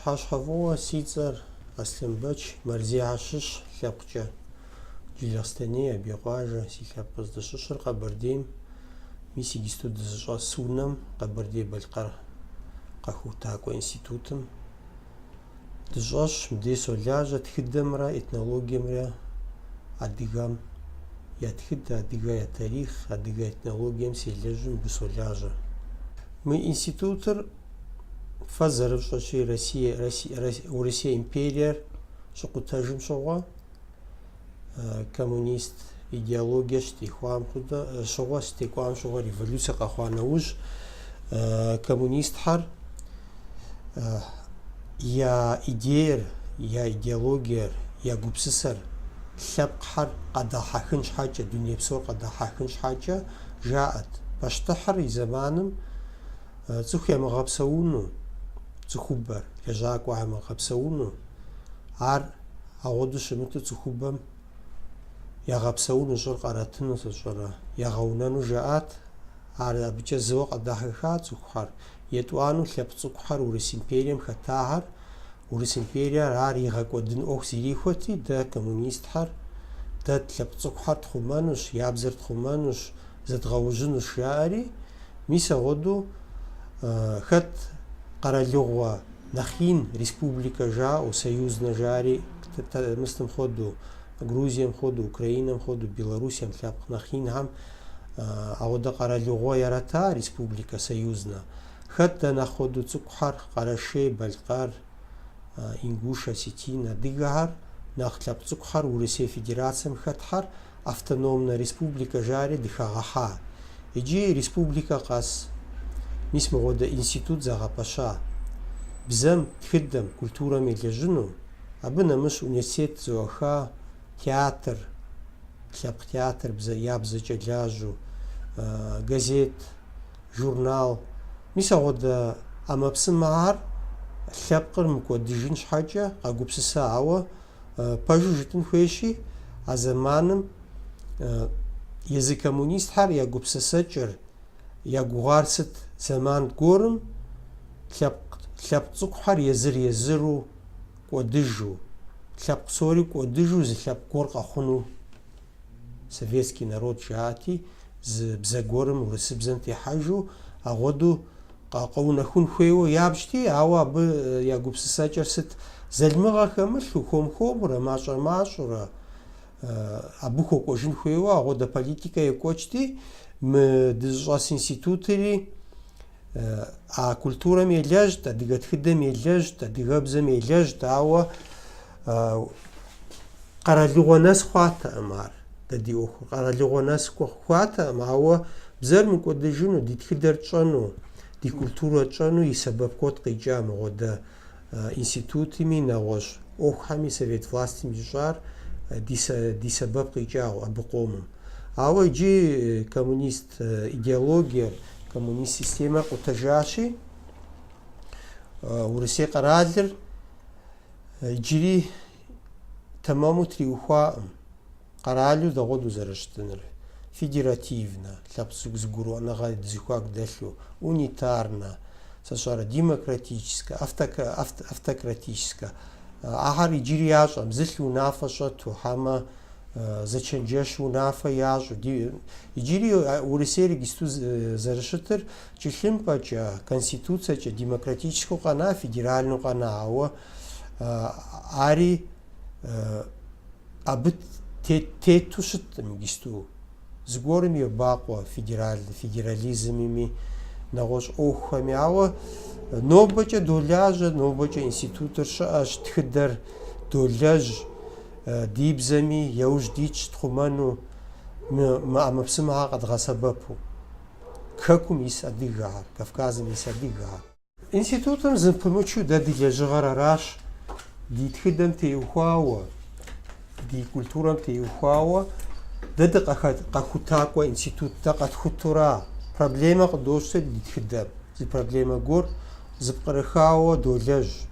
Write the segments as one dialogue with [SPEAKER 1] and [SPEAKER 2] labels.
[SPEAKER 1] Пщыхьэщхьэ фӏыуэ, си цӏэр Аслъэнбэч, Мэрзейхэ щыщ лъэпкъкӏэ. Джылахъстэней, Абейкъуажэ, си лъэпкъыр здыщыщыр Къэбэрдейм. Мис иджысту дызыщӏэс унэм, Къэбэрдей-Балъкъэр къэхутакӏуэ институтым дыщӏэсщ. Мыбдеж солажьэ тхыдэмрэ этнологиемрэ адыгэм я тхыдэ, адыгэ я тарихъ, адыгэ этнологием селэжьу мыбы солажьэ. Мы институтыр Фэ зэрыфщӏэщи, Россие, Урысей империер щыкъутэжым щыгъуэ, коммунист идеологие щытехуам худэ, щыгъуэ, щытекӏуам щыгъуэ революцэ къэхъуа нэужь, коммунистхэр я идеер, я идеологиер, я гупсысэр лъэпкъхэр къадахьэхын щхьэкӏэ, дуней псор къадахьэхын щхьэкӏэ жаӏэт. Пащтыхьыр и зэманым Цӏыху ямыгъэпсэуну, цӏыхубэр, лэжьакӏуэ ямыгъэпсэуну, ар агъуэду щымыту цӏыхубэм ягъэпсэуну, щӏыр къаратыну, сэ сщӏэрэ, ягъэунэну жаӏат, ар абыкӏэ зыуэ къадахьэха цӏыхухэр. Етӏуанэу лъэпкъ цӏыкӏухэр Урыс империем хэтахэр, Урыс империер ар игъэкӏуэдын ӏуэху зрихуэти, дэ коммунистхэр, дэ лъэпкъ цӏыкӏухэр тхъумэнущ, я бзэр тхъумэнущ, зэдгъэужьынущ, жаӏэри, мис агъуэду хэт къэралыгъуэ нэхъ ин, республикэ жаӏэу, союзнэ жари, мыстым хуэдэу, Грузием хуэдэу, Украинэм хуэдэу, Белоруссием лъэпкъ нэхъ инхэм агъуэдэ къэралыгъуэ ярата республикэ союзнэ. Хэт дэ нэхъ хуэдэу цӏыкӏухэр, Къэрэшей, Балъкъэр, Ингуш, Осетин, адыгэхэр, нэхъ лъэпкъ цӏыкӏухэр Урысей Федерацэм хэтхэр Автономнэ республикэ жари дыхагъэхьа. Иджы республикэ къэс мис мыгъуэдэ институт зэгъэпэща. Бзэм, тхыдэм, культурэм елэжьыну, абы нэмыщӏ университет зэӏуаха, театр, лъэпкъ театр бзэ, я бзэкӏэ лажьэу, газет, журнал. Мис агъуэдэ ӏэмэпсымэхэр лъэпкъыр мыкӏуэдыжын щхьэкӏэ къагупсыса, ауэ Пэжу жытӏын хуейщи, а зэманым езы коммунистхэр я гупсысэкӏэр, я гугъар сыт? Зэман гуэрым лъэпкъ лъэпкъ цӏыкӏухэр езыр-езыру кӏуэдыжу, лъэпкъ псори кӏуэдыжу зы лъэпкъ гуэр къэхъуну советский народ жаӏати, зы бзэ гуэрым урысыбзэм техьэжу, агъуэду къэунэхун хуейуэ ябжти, ауэ абы я гупсысэкӏэр сыт? Залмыгъэ хэмылъу, хуэм-хуэмурэ, мащӏэ-мащӏэурэ абы хуэкӏуэжын хуейуэ агъуэдэ политикэ екӏуэкӏти, мы дызыщӏэс институтри а культурэм елэжьт, адыгэ тхыдэм елэжьт, адыгэбзэм елэжьт, ауэ Къэралыгъуэ нэс хъуатэкъым ар, дэ ди ӏуэхур. Къэралыгъуэ нэс хъуатэкъым, ауэ бзэр мыкӏуэдыжыну, ди тхыдэр тщӏэну, ди культурэ тщӏэну и сэбэп куэд къикӏа мыгъуэдэ институтми, нэгъуэщӏ ӏуэхухэми совет властым ищӏар ди сэбэп къикӏа абы къомым. Ауэ иджы коммунист идеологиер, коммунист системэр къутэжащи, Урысей къэралыр иджыри тэмэму триухуакъым къэралу дэгъуэду зэрыщытыныр, федеративнэ, лъэпкъ зэгурыӏуэныгъэ зэхуаку дэлъу, унитарнэ, сэ сщӏэрэ, демократическэ, автократическэ. Ахэр иджыри ящӏэм, зылӏ унафэ щӏэту, хьэмэ зэчэнджэщу унафэ ящӏу. Иджыри Урысейр иджысту зэрыщытыр кӏылъымпӏэкӏэ, конституцэкӏэ, демократическэу къэна, федеральнэу къэна, ауэ Ари абы тету щыткъым иджысту. Зыгуэрым йобакъуэ федерализмми, нэгъуэщӏ ӏуэхухэми. Ауэ нобэкӏэ долажьэ, нобэкӏэ институтыр щыӏэщ, тхыдэр долэжь, ди бзэми яужь дитщ тхъумэну мы ӏэмэпсымэхэр къэдгъэсэбэпу. Хэкум ис адыгэхэр, Кавказым ис адыгэхэр. Институтым зэпымычу дэ ди лэжьыгъэр аращ, ди тхыдэм теухуауэ, ди культурэм теухуауэ дэ дыкъэхутакӏуэ институт дэ къэтхутура. Проблемэ къыдощтэри ди тхыдэм, зы проблемэ гуэр зыпкърыхауэ долэжь.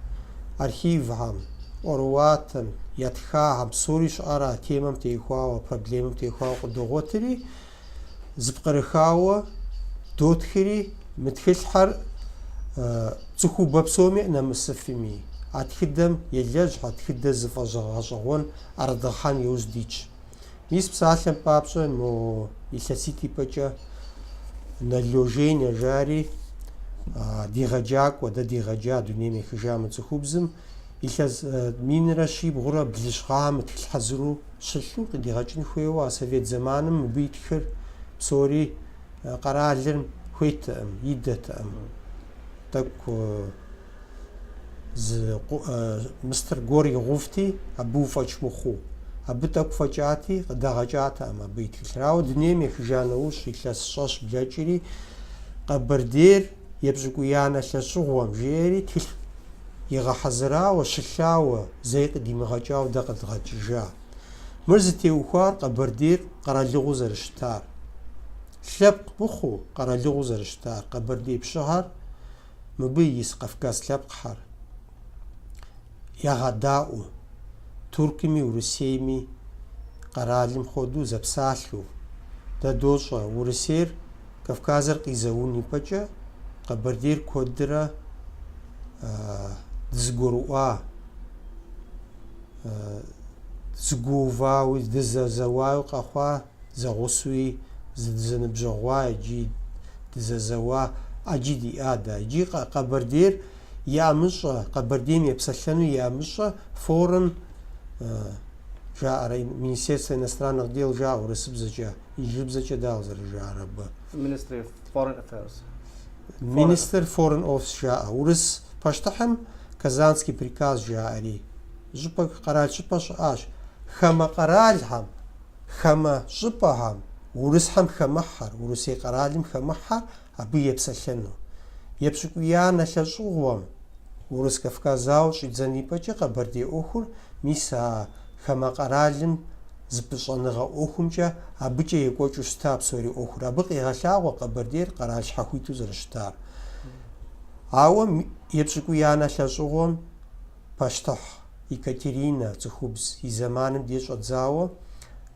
[SPEAKER 1] Архивхэм, ӏуэрыуатэм, ятхахэм, псори щыӏэр а темэм теухуауэ, проблемэм теухуауэ къыдогъуэтри, Зыпкърыхауэ дотхри, мы тхылъхэр цӏыхубэ псоми нэмысыфми. а тхыдэм елэжьхьэ, тхыдэ зыфӏэгъэщӏэгъуэн ӏэрыдгъэхьэн иужь дитщ. Мис псалъэм папщӏэ мо илъэситӏ ипэкӏэ Нало Женя жари дигъэджакӏуэ, дэ дигъэджа дунейм ехыжа мы цӏыхубзым илъэс минрэ щибгъурэ блыщӏ гъэм мы тхылъ хьэзыру щылъу къыдигъэкӏын хуейуэ а совет зэманым мыбы итхыр псори къэралыр хуейтэкъым, идэтэкъым. Тӏэкӏу зы мыстыр гуэр игъувти, абы уфӏэкӏ мыхъуу. Абы тӏэкӏу фӏэкӏати, къыдагъэкӏатэкъым абы и тхылъыр. Ауэ дунейм ехыжа нэужь, илъэс щэщӏ блэкӏри, Къэбэрдейр епщӏыкӏуиянэ лӏэщӏыгъуэм, жиӏэри тхылъ игъэхьэзырауэ, щылъауэ, зэи къыдимыгъэкӏауэ дэ къыдгъэкӏыжа. Мыр зытеухуар Къэбэрдейр къэралыгъуэу зэрыщытар. Лъэпкъ мыхъуу, къэралыгъуэу зэрыщытар. Къэбэрдей пщыхэр мыбы ис кавказ лъэпкъхэр ягъэдаӏуэу, Туркми Урысейми къэралым хуэдэу зэпсалъэу. Дэ дощӏэ, Урысейр Кавказыр къизэун ипэкӏэ Къэбэрдейр куэдрэ дызыгурыӏуа, дызыгуэувауи, дызэзэуауи къэхъуа, зэгъусэуи дызэныбжьэгъуа иджи дызэзэуа ӏэджи диӏа дэ. Иджи Къэбэрдейр и ӏэмыщӏэ, Къэбэрдейм епсэлъэну и ӏэмыщӏэ форен жаӏэрэ, Министерство иностранных дел жаӏэ урысыбзэкӏэ, инджылыбзэкӏэ дауэ зэрыжаӏэр абы?
[SPEAKER 2] Ministry of Foreign Affairs.
[SPEAKER 1] Министр Foreign Office жаӏэ. Урыс пащтыхьым Казанский приказ жаӏэри, щӏыпӏэ, къэрал щӏыпӏэ щыӏащ. Хамэ къэралхэм, хамэ щӏыпӏэхэм, урысхэм хэмыхьэр, Урысей къэралым хэмыхьэр абы епсэлъэну. Епщыкӏуиянэ лӏэщӏыгъуэм Урыс-Кавказ зауэр щӏидзэн ипэкӏэ Къэбэрдей ӏуэхур мис а хамэ къэралым зыпыщӏэныгъэ ӏуэхумкӏэ абыкӏэ екӏуэкӏыу щыта псори ӏуэхур. Абы къегъэлъагъуэ Къэбэрдейр къэрал щхьэхуиту зэрыщытар. Ауэ епщыкӏуиянэ лӏэщӏыгъуэм пащтыхь Екатеринэ цӏыхубз и зэманым дей щӏэдзауэ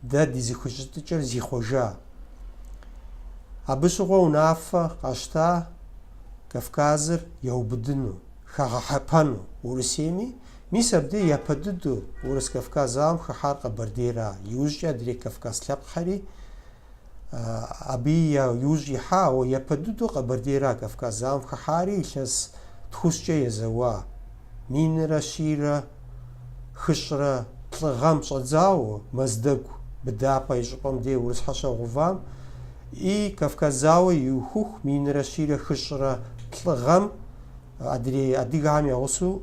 [SPEAKER 1] дэ ди зэхущытыкӏэр зихъуэжа. Абы щыгъуэ унафэ къащта Кавказыр яубыдыну, хагъэхьэпэну Урысейми, мис абдей япэ дыдэу Урыс-Кавказ зауэм хыхьар Къэбэрдейра, иужькӏэ адрей кавказ лъэпкъхэри абыи я иужь ихьа, ауэ япэ дыдэу Къэбэрдейра Кавказ зауэм хыхьари илъэс тхущӏкӏэ езэуа, минрэ щийрэ хыщӏрэ плӏы гъэм щӏэдзауэ Мэздэгу быдапӏэ и щӏыпӏэм дей урысхьэ щагъэувам, и Кавказ зауэ иухыху минрэ щийрэ хыщӏрэ плӏы гъэм адрей адыгэхэм я гъусэу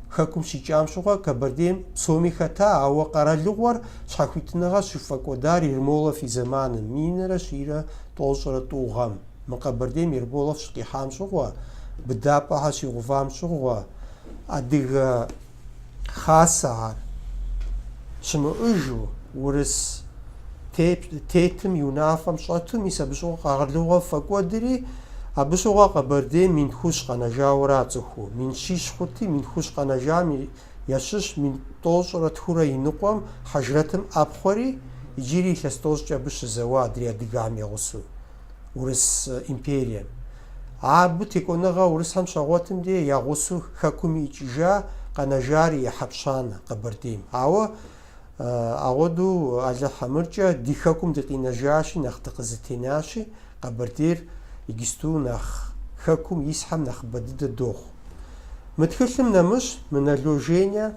[SPEAKER 1] хэкум щикӏам щыгъуэ Къэбэрдейм псоми хэта, ауэ къэралыгъуэр щхьэхуитыныгъэ щыфӏэкӏуэдар Ермолов и зэманым, минрэ щийрэ тӏощӏрэ тӏу гъэм. Мы Къэбэрдейм Ермолов щыкъихьам щыгъуэ, быдапӏэхэр щигъувам щыгъуэ, адыгэ хасэхэр щымыӏыжу, урыс тетым и унафэм щӏэту, мис абы щыгъуэ къэралыгъуэ фӏэкӏуэдри, абы щыгъуэ Къэбэрдейм мин тхущӏ къэнэжауэра цӏыхуу. Мин щищ хъути, мин тхущӏ къэнэжам ящыщ мин тӏощӏрэ тхурэ и ныкъуэм Хьэжрэтым ӏэпхъуэри, иджыри илъэс тӏощӏкӏэ абы щызэуа адрей адыгэхэм я гъусэу. Урыс империем. Абы текӏуэныгъэ урысхэм щагъуэтым де я гъусэу хэкум икӏыжа, къэнэжар и ӏыхьэ пщанэ Къэбэрдейм. Ауэ агъуэду Алыхь ӏэмыркӏэ ди хэкум дыкъинэжащи, нэхъ дыкъызэтенащи, Къэбэрдейр иджысту нэхъ хэкум исхэм нэхъыбэ дыдэ дохъу. Мы тхылъым нэмыщӏ мы Нало Женя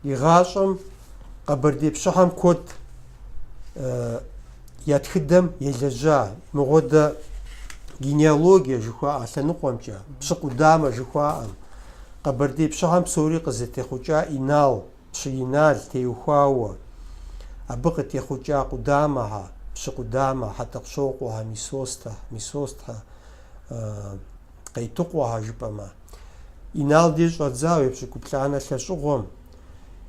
[SPEAKER 1] и гъащӏэм Къэбэрдей пщыхэм куэд я тхыдэм елэжьа, мыгъуэдэ генеалогие жыхуаӏэ лъэныкъуэмкӏэ, пщы къудамэ жыхуаӏэм, Къэбэрдей пщыхэм псори къызытехъукӏа Инал, пщы Инал теухуауэ, абы къытехъукӏа къудамэхэ, пщы къудамэ, Хьэтӏэкъущокъуэхэ, Мисостэ, Мисостхэ, Къейтыкъуэхэ жыпӏэмэ. Инал дей щӏэдзауэ епщыкӏуплӏанэ лӏэщӏыгъуэм,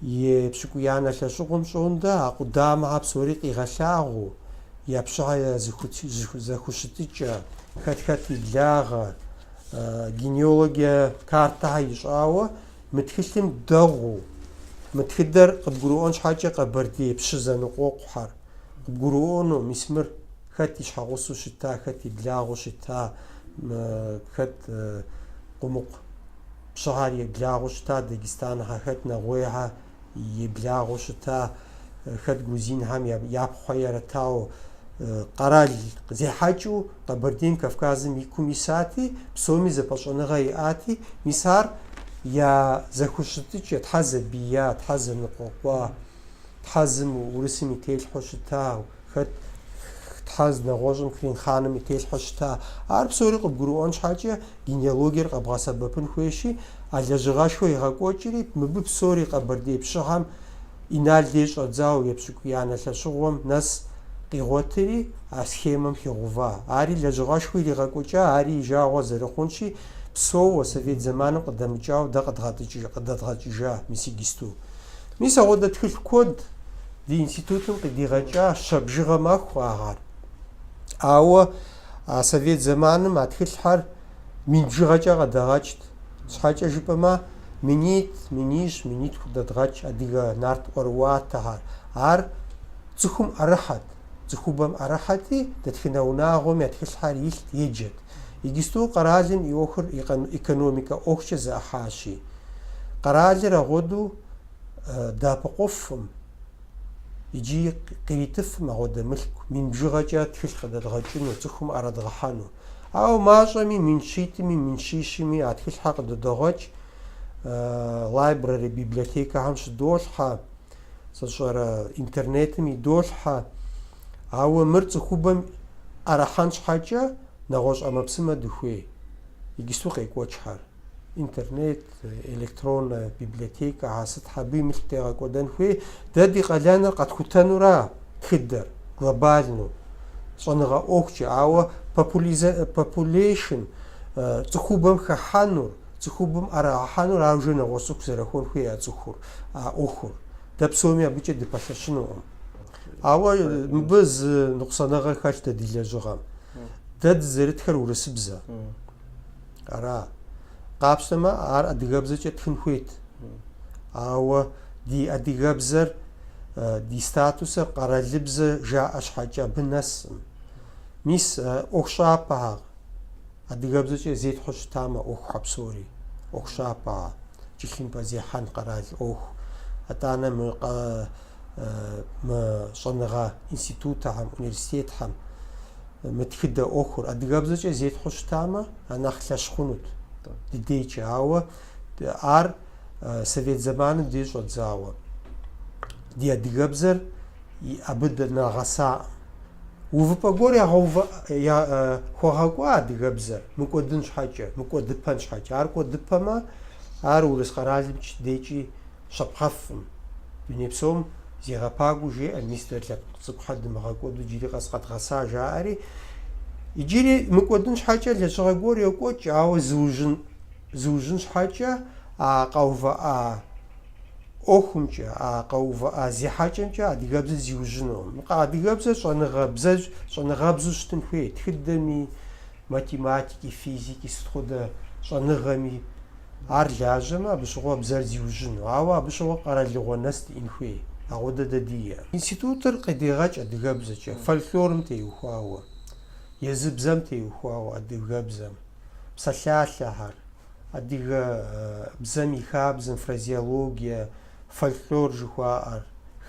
[SPEAKER 1] Епщыкӏуиянэ лӏэщӏыгъуэм щӏондэ а къудамэхэр псори къигъэлъагъуэу, я пщыхьэ я зэхущытыкӏэ, хэт-хэт и благъэ, генеалогие картэхэр ищӏауэ, мы тхылъым дэгъуэу, мы тхыдэр къыбгурыӏуэн щхьэкӏэ къэбэрдей пщы зэныкъуэкъухэр къыбгурыӏуэну, мис мыр хэт и щхьэгъусэу щыта, хэт и благъэу щыта, хэт къумыкъу. пщыхьэр еблагъэу щыта, Дагестанхьэ, хэт нэгъуейхьэ еблагъэу щыта, хэт грузинхэм япхъухьэ ярытауэ, къэрал зехьэкӏыу Къэбэрдейм Кавказым и кум исати, псоми зэпӏэщӏэныгъэ иӏати, мис ар я зэхущытыкӏэ, тхьэ зэбия, тхьэ зэныкъуэкъуа, тхьэ зым урысым и телъхьэу щыта, хэт тхьэ нэгъуэщӏым Крым хъаным и телъхьэу щыта. Ар псори къыбгурыӏуэн щхьэкӏэ генеалогиер къэбгъэсэбэпын хуейщи, а лэжьыгъэшхуэ игъэкӏуэкӏри, мыбы псори къэбэрдей пщыхьэм Инал дей щӏэдзауэ епщыкӏуиянэ лӏэщӏыгъуэм нэс къигъуэтри, а схемэм хигъува. Ари лэжьыгъэшхуэ иригъэкӏуэкӏа, ари и жагъуэ зэрыхъунщи, псоуэ совет зэманым къыдэмыкӏауэ дэ къыдэдгъэкӏыжа, мис иджысту. Мис апхуэдэ тхылъ куэд ди институтым къыдигъэкӏа щэ бжыгъэ мэхъу ахэр. Ауэ а совет зэманым а тхылъхэр мин бжыгъэкӏэ къыдагъэкӏт. Щхьэкӏэ жыпӏэмэ, минитӏ, минищ, минитху къыдэдгъэкӏ адыгэ нарт ӏуэрыӏуатэхэр. Ар цӏыхум ӏэрыхьэт, цӏыхубэм ӏэрыхьэти, дэтхэнэ унагъуэми а тхылъхэр илът, еджэт. Иджысту къэралым и ӏуэхур экономикэ ӏуэхукӏэ зэӏыхьащи, къэралыр агъуэду дэӏэпыкъуфым, иджы къиритыфым агъуэдэ мылъку, мин бжыгъэкӏэ тхылъ къыдэдгъэкӏыну, цӏыхум ӏэрыдгъэхьэну. Ауэ мащӏэми, мин щитӏми, мин щищми а тхылъхэр къыдыдогъэкӏ, library, библиотекэхэм щыдолъхьэ, сэ сщӏэрэ, интернетым идолъхьэ. Ауэ мыр цӏыхубэм ӏэрыхьэн щхьэкӏэ нэгъуэщӏ ӏэмэпсымэ дыхуей, иджысту къекӏуэкӏхэр. Интернет, электроннэ библиотекэ, а сыт абы и мылъку тегъэкӏуэдэн хуей. Дэ ди къалэныр къэтхутэнура тхыдэр, глобальну, щӏэныгъэ ӏуэхукӏэ, ауэ population, цӏыхубэм хыхьэнур, цӏыхубэм ӏэрыгъэхьэнур, ар уже нэгъуэщӏ цӏыху зэрахуэн хуей а цӏыхур, а ӏуэхур. Дэ псоми абыкӏэ дыпэлъэщынукъым. Ауэ мыбы зы ныкъусаныгъэ хэлъ дэ ди лэжьыгъэм. Дэ дызэрытхэр урысыбзэ. Ара. Къапщтэмэ, ар адыгэбзэкӏэ тхын хуейт. Ауэ ди адыгэбзэр, ди статусыр къэралыбзэ жаӏэ щхьэкӏэ абы нэсым. Мис ӏуэхущӏапӏэхэр адыгэбзэкӏэ зетхьэу щытамэ ӏуэхухэр псори. ӏуэхущӏапӏэхэр, кӏылъымпӏэ зехьэн къэрал ӏуэху. Атӏанэ мы мы щӏэныгъэ институтхэм, университетхэм мы тхыдэ ӏуэхур адыгэбзэкӏэ зетхьэу щытамэ, а нэхъ лъэщ хъунут ди дейкӏэ. Ауэ ар совет зэманым дей щӏэдзауэ ди адыгэбзэр абы нагъэсаӏым. Увыпӏэ гуэр хуэгъэкӏуа адыгэбзэр мыкӏуэдын щхьэкӏэ, мыкӏуэдыпэн щхьэкӏэ. Ар кӏуэдыпэмэ, ар урыс къэралым дейкӏи щапхъэфӏым. Дуней псом зигъэпагуу жеӏэ, мис дэ лъэпкъ цӏыкӏухэр дымыгъэкӏуэду иджыри къэс къэдгъэса, жаӏэри. Иджыри мыкӏуэдын щхьэкӏэ лэжьыгъэ гуэр йокӏуэкӏ, ауэ зыужьын, зыужьын щхьэкӏэ а къэувыӏа ӏуэхумкӏэ, а къэувыӏа зехьэкӏэмкӏэ адыгэбзэр зиужьынукъым. Адыгэбзэр щӏэныгъэ бзэ, щӏэныгъэбзэу щытын хуей, тхыдэми, математики, физики, сыт хуэдэ щӏэныгъэми. Ар лажьэмэ, абы щыгъуэ бзэр зиужьыну, ауэ абы щыгъуэ къэралыгъуэ нэс диӏэн хуей, агъуэдэ дэ диӏэ. Институтыр къыдегъэкӏ адыгэбзэкӏэ, фольклорым теухуауэ, езы бзэм теухуауэ адыгэбзэм, псалъалъэхэр, адыгэ бзэм и хабзэм, фразеологие, фольклор жыхуаӏэр,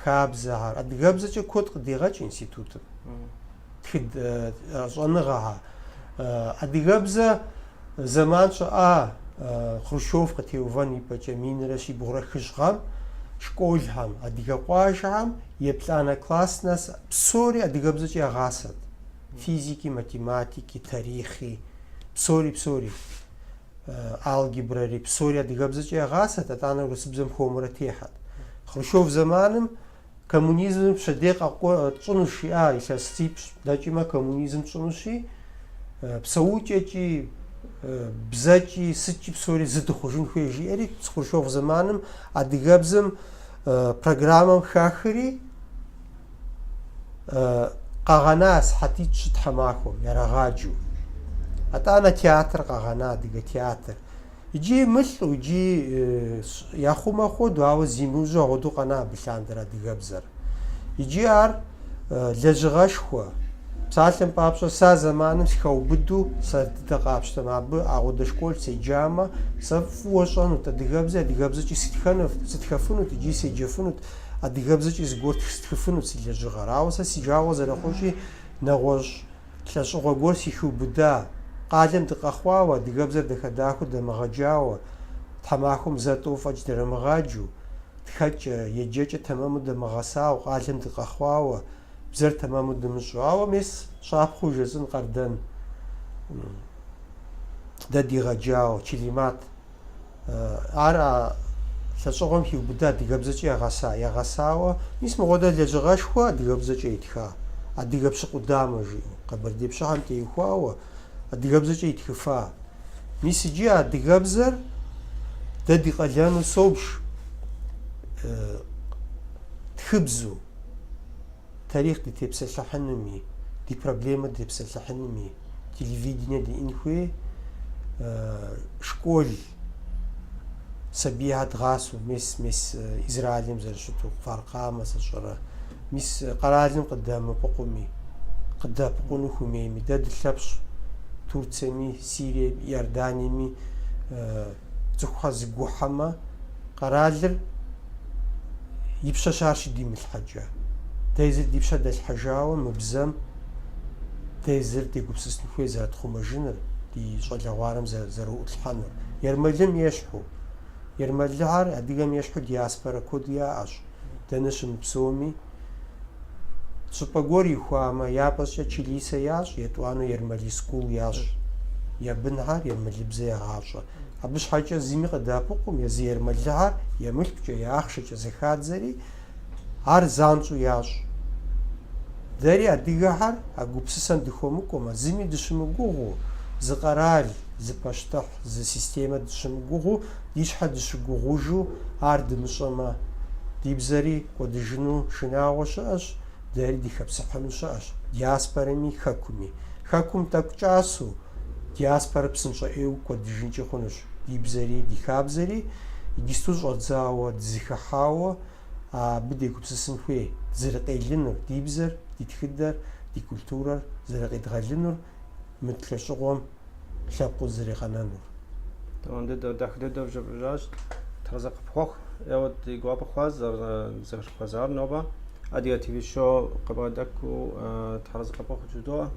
[SPEAKER 1] хабзэхэр. Адыгэбзэкӏэ куэд къыдегъэкӏ институтым, тхыд щӏэныгъэхэр. Адыгэбзэ зэман щыӏа Хрущев къытеувэн ипэкӏэ минрэ щибгъурэ хыщӏ гъэм школхэм, адыгэ къуажэхэм еплӏанэ класс нэс псори адыгэбзэкӏэ ягъасэт. Физики, математики, тарихъи, псори, псори. Алгебрэри, псори адыгэбзэкӏэ ягъасэт, атӏанэ урысыбзэм хуэмурэ техьэт. Хрущев зэманым Коммунизмым пщэдей къэкӏуэ тщӏынущ, жиӏа, илъэсипщӏ дэкӏмэ коммунизм тщӏынущи, псэукӏэкӏи, бзэкӏи, сыткӏи псори зы дыхъужын хуей, жиӏэри Хрущев зэманым адыгэбзэм программэм хахри, къагъэна сыхьэтитӏ-щы тхьэмахуэм ярагъаджэу. Атӏанэ театр къагъэна, адыгэ театр. Иджы мылӏу, иджы яхъумэ хуэдэу, ауэ зимыужьу агъуэдэу къэна абы лъандэрэ адыгэбзэр. Иджы ар лэжьыгъэшхуэ. Псалъэм папщӏэ, сэ а зэманым сыхэубыду, сэ дыдэ къапщтэмэ, абы агъуэдэ школ седжамэ, сэ фӏыуэ сщӏэнут адыгэбзэ, адыгэбзэкӏи сытхэнут, сытхэфынут икӏи седжэфынут, адыгэбзэкӏи зыгуэр стхыфынут си лэжьыгъэр. Ауэ сэ си жагъуэ зэрыхъунщи, нэгъуэщӏ лӏэщӏыгъуэ гуэр сыхиубыда, къалэм дыкъэхъуауэ, адыгэбзэр дахэ-дахэу дамыгъэджауэ, тхьэмахуэм зэ-тӏэу фӏэкӏ драмыгъаджэу, тхэкӏэ, еджэкӏэ тэмэму дамыгъэсауэ, къалэм дыкъэхъуауэ, бзэр тэмэму дымыщӏэу. Ауэ мес щапхъэу жысӏэн Къардэн дэ дигъэджауэ, Чэлимэт. Ар а лӏэщӏыгъуэм хиубыда адыгэбзэкӏэ ягъэса, ягъэсауэ, мис мыгъуэдэ лэжьыгъэшхуэ адыгэбзэкӏэ итха, адыгэ пщы къудамэ жиӏэу, къэбэрдей пщыхэм теухуауэ адыгэбзэкӏэ итхыфа. Мис иджы адыгэбзэр дэ ди къалэну собж тхыбзэу. Тарихъ дытепсэлъыхьынуми, ди проблемэ дытепсэлъыхьынуми, телевидение диӏэн хуей, школ сабийхэр дгъасэу, мес, мес Израилым зэрыщыту, Кфар-Камэ сэ сщӏэрэ, мис къэралым къыдэмыпыкъуми, къыдэпыкъуну хуэмейми, дэ дылъэпщ Турциеми, Сириеми, Иорданиеми цӏыхухэр зэгухьэмэ, къэралыр и пщэ ар щыдимылъхьэкӏэ. Дэ езыр ди пщэ дэлъхьэжауэ мы бзэм дэ езыр дегупсысын хуей зэрытхъумэжыныр, ди щӏалэгъуалэм зэрыӏутлъхьэнур. Ермэлым ещхьу. Ермэлыхэр адыгэм ещхьу диаспорэ куэду яӏэщ. Дэнэ щымыпсэуми, щӏыпӏэ гуэр ихуамэ, япэщӏыкӏэ чылисэ ящӏ, етӏуанэу ермэлы школ ящӏ. Я бынхэр ермэлыбзэ ягъащӏэ. Абы щхьэкӏэ зыми къыдэӏэпыкъум, езы ермэлыхэр я мылъкукӏэ, я ахъшэкӏэ зэхадзэри, ар занщӏэу ящӏ. Дэри адыгэхэр а гупсысэм дыхуэмыкӏуэмэ, зыми дыщымыгугъыу, зы къэрал, зы пащтыхь, зы системэ дыщымыгугъыу, ди щхьэ дыщыгугъужу ар дымыщӏэмэ, ди бзэри кӏуэдыжыну шынагъуэ щыӏэщ, дэри дыхэпсыхьыну щыӏэщ, диаспорэми хэкуми. Хэкум тӏэкӏу кӏасэу, диаспорэ псынщӏэ ӏейуэ кӏуэдыжынкӏи хъунущ. Ди бзэри, ди хабзэри иджысту щӏэдзауэ, дызыхыхьауэ абы дегупсысын хуей, дызэрыкъелынур, ди бзэр, ди тхыдэр, ди культурэр зэрыкъедгъэлынур мы лӏэщӏыгъуэм лъэпкъыу дызэрыкъэнэнур.
[SPEAKER 2] Тэмэм дыдэу, дахэ дыдэу жыпӏэжащ. Тхьэразэ къыпхуэхъу. Ейуэ ди гуапэ хъуащ зэрызэхуэзар нобэ. Адыгэ ТВ шоу къыбгъэдэкӏыу тхьэразэ къыпхуэхъу жыдоӏэ.